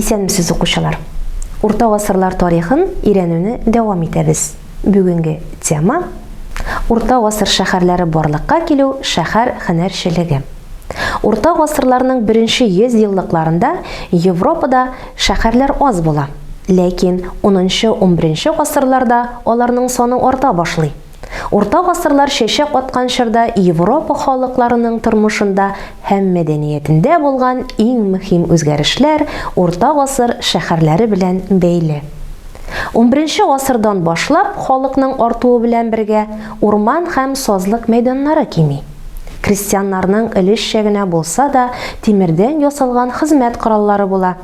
Исәнмесез, укучылар! Урта гасырлар тарихын өйрәнүне дәвам итәбез. Бүгенге тема Урта гасыр шәһәрләре барлыкка килү, шәһәр һөнәрчелеге. Урта гасырларның беренче 100 еллыкларында Европада шәһәрләр аз була. Ләкин 10-11 гасырларда аларның саны арта башлый. Урта гасырлар чәчәк аткан чорда Европа халыкларының тормышында һәм мәдәниятендә булган иң мөһим үзгәрешләр урта гасыр шәһәрләре белән бәйле. Унберенче гасырдан башлап халыкның артуы белән бергә урман һәм сазлык мәйданнары кими. Крестьяннарның өлешчә генә булса да тимердән ясалган хезмәт кораллары була.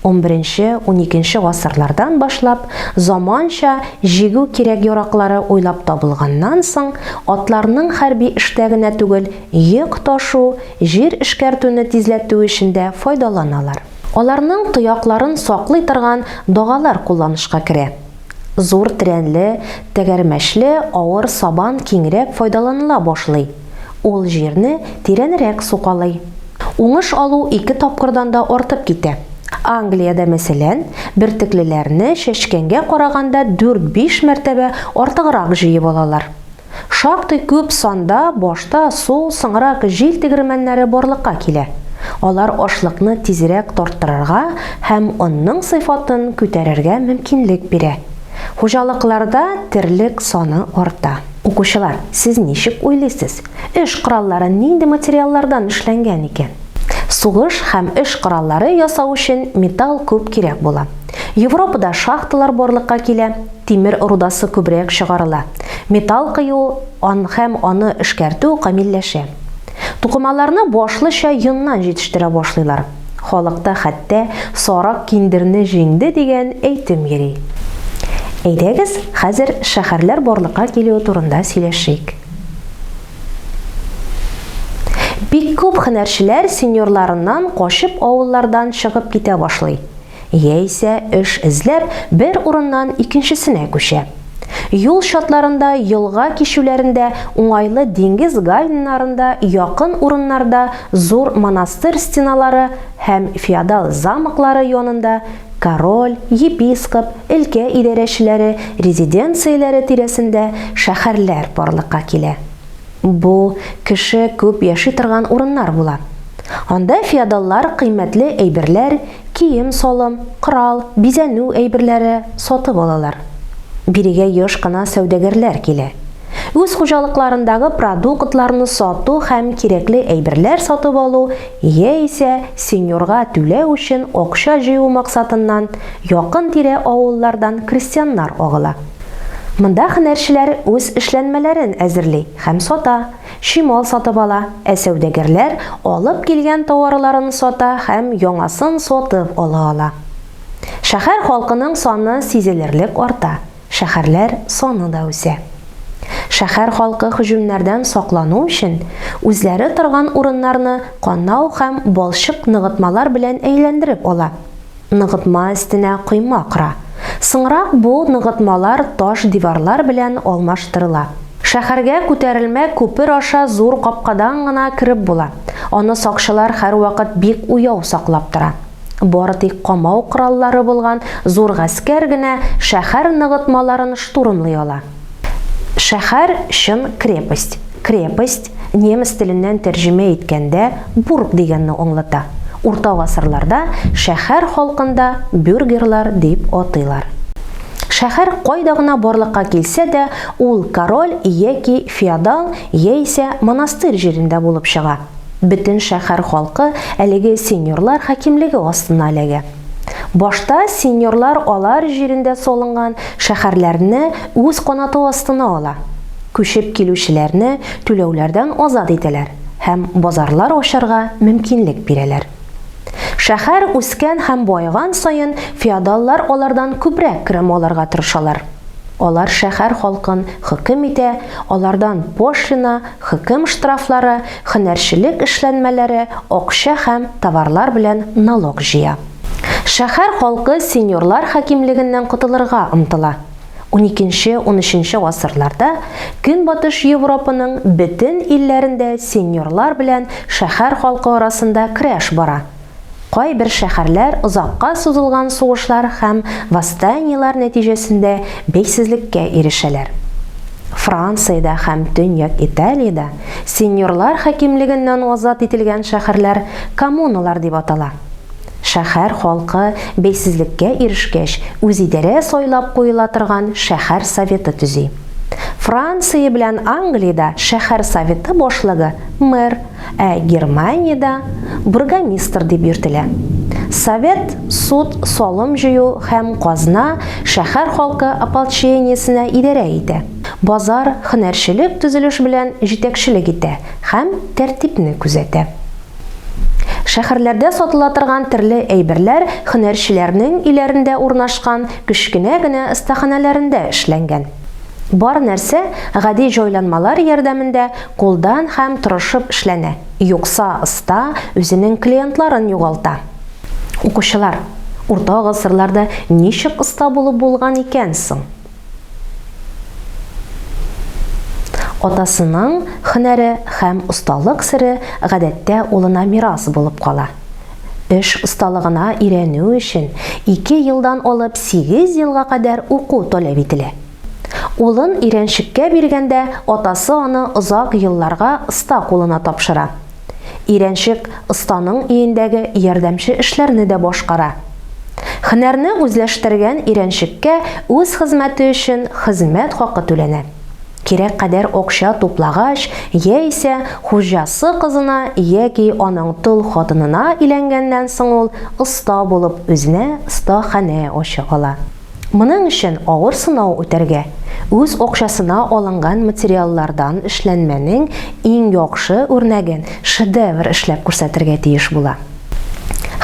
Унберенче, уникенче гасырлардан башлап заманча җигү кирәк-яраклары уйлап табылганнан соң, атларның хәрби эштә генә түгел, йөк ташу, җир эшкәртүне тизләтү өчен дә файдаланалар. Аларның тоякларын саклый торган дагалар кулланышка керә. Зур терәнле, тәгәрмәчле авыр сабан киңрәк файдаланыла башлый, ул җирне тирәнрәк сукалый. Уңыш алу ике тапкырдан да артып китә. Англиядә, мәсәлән, бөртеклеләрне чәчкәнгә караганда дүрт-биш мәртәбә артыграк җыеп алалар. Шактый күп санда башта су, соңрак җил тегермәннәре барлыкка килә. Алар ашлыкны тизрәк тарттырырга һәм онның сыйфатын күтәрергә мөмкинлек бирә. Хуҗалыкларда терлек саны арта. Укучылар, сез ничек уйлыйсыз, эш кораллары нинди материаллардан эшләнгән икән? Сугыш һәм эш кораллары ясау өчен металл күп кирәк була. Европада шахталар барлыкка килә, тимер рудасы күбрәк чыгарыла. Металл кою ан һәм аны эшкәртү камилләшә. Тукымаларны башлыча йоннан җитештерә башлыйлар. Халыкта хәтта сарык киндерне җиңде дигән әйтем йөри. Әйдәгез, хәзер шәһәрләр барлыкка килүе турында сөйләшик. Бик күп һөнәрчеләр сеньорларыннан качып авыллардан чыгып китә башлый. Яисә эш эзләп бер урыннан икенчесенә күчә. Юл чатларында, елга кичүләрендә, уңайлы диңгез гавннарында, якын урыннарда зур монастырь стеналары һәм феодал замоклары янында король, епископ, өлкә идарәчеләре резиденцияләре тирәсендә шәһәрләр барлыкка килә. Бу, кеше күп яши торган урыннар була. Анда феодаллар кыйммәтле әйберләр, кием-салым, корал, бизәнү әйберләре сатып алалар. Бирегә еш кына сәүдәгәрләр килә. Үз хуҗалыкларындагы продуктларны сату һәм кирәкле әйберләр сатып алу яисә сеньорга түләү өчен акча җыю максатыннан якын-тирә авыллардан крестьяннар агыла. Монда һөнәрчеләр үз эшләнмәләрен әзерли һәм сата, чимал сатып ала, ә сәүдәгәрләр алып килгән тауарларын сата һәм яңасын сатып ала ала. Шәһәр халкының саны сизелерлек арта, шәһәрләр саны да үсә. Шәһәр халкы һөҗүмнәрдән саклану өчен үзләре торган урыннарны канау һәм балчык ныгытмалар белән әйләндереп ала. Ныгытма өстенә койма кора. Соңрак бу ныгытмалар таш диварлар белән алмаштырыла. Шәһәргә күтәрелмә күпер аша зур капкадан гына кереп була. Аны сакчылар һәрвакыт бик уяу саклап тора. Бары тик камау кораллары булган зур гаскәр генә шәһәр ныгытмаларын штурмлый ала. Шәһәр, чын крепость. Крепость, немец теленнән тәрҗемә иткәндә, бург дигәнне аңлата. Урта гасырларда шәһәр халкын да бюргерлар дип атыйлар. Шәһәр кайда гына барлыкка килсә дә, ул король яки феодал, яисә монастырь җирендә булып чыга. Бөтен шәһәр халкы әлеге сеньорлар хакимлеге астына эләгә. Башта сеньорлар алар җирендә салынган шәһәрләрне үз канаты астына ала. Күчеп килүчеләрне түләүләрдән азат итәләр һәм базарлар ачарга мөмкинлек бирәләр. Шәһәр үскән һәм баеган саен феодаллар алардан күбрәк керем алырга тырышалар. Алар шәһәр халкын хөкем итә, алардан пошлина, хөкем штрафлары, һөнәрчелек эшләнмәләре, акча һәм товарлар белән налог җыя. Шәһәр халкы сеньорлар хакимлегеннән котылырга омтыла. Уникенче-унөченче гасырларда Көнбатыш Европаның бөтен илләрендә сеньорлар белән шәһәр халкы арасында көрәш бара. Кайбер шәһәрләр озакка сузылган сугышлар һәм восстаниеләр нәтиҗәсендә бәйсезлеккә ирешәләр. Франциядә һәм Төньяк Италиядә сеньорлар хакимлегеннән азат ителгән шәһәрләр коммуналар дип атала. Шәһәр халкы бәйсезлеккә ирешкәч, үзидарә сайлап куела торган шәһәр советы төзи. Франция белән Англиядә шәһәр советы башлыгы мэр, ә Германиядә бургомистр дип йөртелә. Совет суд, салым җыю һәм казна шәһәр халкы ополчениесенә идарә итә. Базар, һөнәрчелек төзелеш белән җитәкчелек итә һәм тәртипне күзәтә. Шәһәрләрдә сатыла торган төрле әйберләр һөнәрчеләрнең өйләрендә урнашкан кечкенә генә остаханәләрендә эшләнгән. Бар нәрсә гади җайланмалар ярдәмендә кулдан һәм тырышып эшләнә, юкса оста үзенең клиентларын югалта. Укучылар, урта гасырларда ничек оста булып булган икән соң? Атасының һөнәре һәм осталык сере гадәттә улына мирас булып кала. Эш осталыгына өйрәнү өчен ике елдан алып сигез елга кадәр уку таләп ителә. Улын өйрәнчеккә биргәндә атасы аны озак елларга оста кулына тапшыра. Өйрәнчек останың өендәге ярдәмче эшләрне дә башкара. Һөнәрне үзләштергән өйрәнчеккә үз хезмәте өчен хезмәт хакы түләнә. Кирәк кадәр акча туплагач, яисә хуҗасы кызына яки аның тол хатынына өйләнгәннән соң ул оста булып үзенә остаханә ача ала. Моның өчен авыр сынау үтәргә, үз акчасына алынган материаллардан эшләнмәнең иң яхшы үрнәген, шедевр эшләп күрсәтергә тиеш була.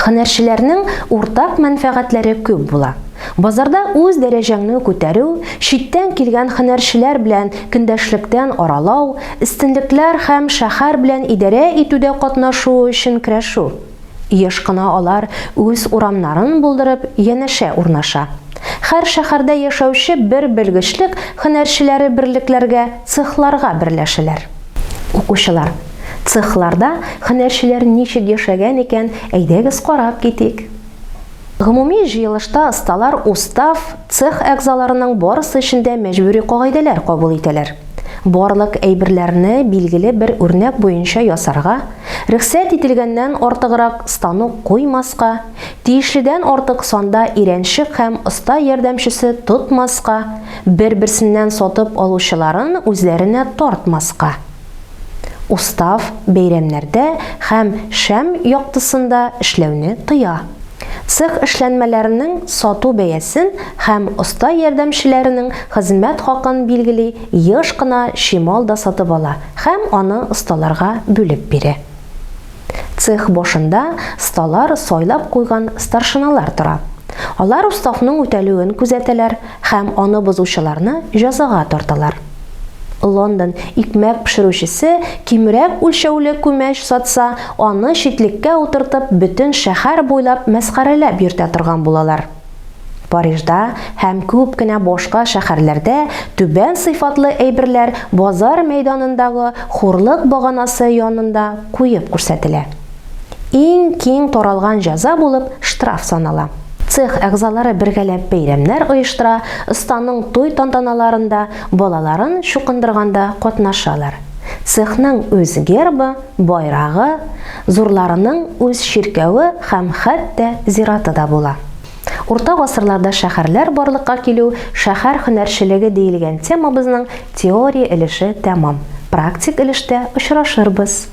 Һөнәрчеләрнең уртак мәнфәгатьләре күп була. Базарда үз дәрәҗәңне күтәрү, читтән килгән һөнәрчеләр белән көндәшлектән аралау, өстенлекләр һәм шәһәр белән идарә итүдә катнашу өчен көрәшү. Еш кына алар үз урамнарын булдырып янәшә урнаша. Һәр шәһәрдә яшәүче бер белгечлек һөнәрчеләре берлекләргә, цехларга берләшәләр. Укучылар, цехларда һөнәрчеләр ничек яшәгән икән, әйдәгез карап китик. Гомуми җыелышта осталар устав, цех әгъзаларының барысы өчен дә мәҗбүри кагыйдәләр кабул итәләр. Барлык әйберләрне билгеле бер үрнәк буенча ясарга, рөхсәт ителгәннән артыграк станок куймаска, тиешледән артык санда өйрәнчек һәм оста ярдәмчесе тотмаска, бер-берсеннән сатып алучыларын үзләренә тартмаска. Устав бәйрәмнәрдә һәм шәм яктысында эшләүне тыя. Цех эшләнмәләренең сату бәясен һәм оста ярдәмчеләренең хезмәт хакын билгели, еш кына чимал да сатып ала һәм аны осталарга бүлеп бирә. Цех башында сталар сайлап куйган старшиналар тора. Алар уставның үтәлүен күзәтәләр һәм аны бозучыларны җәзага тарталар. Лондон икмәк пешерүчесе кимрәк үлчәүле күмәч сатса, аны читлеккә утыртып бөтен шәһәр буйлап мәсхәрәләп йөртә торган булалар. Парижда һәм күп кенә башка шәһәрләрдә түбән сыйфатлы әйберләр базар мәйданындагы хурлык баганасы янында куеп күрсәтелә. Иң киң таралган җәза булып штраф санала. Цех әгъзалары бергәләп бәйрәмнәр оештыра, останың туй тантаналарында, балаларын чукындырганда катнашалар. Цехның үз гербы, байрагы, зурларының үз чиркәве һәм хәтта зираты да була. Урта гасырларда шәһәрләр барлыкка килү, шәһәр һөнәрчелеге диелгән темабызның теория өлеше тәмам. Практик өлештә очрашырбыз.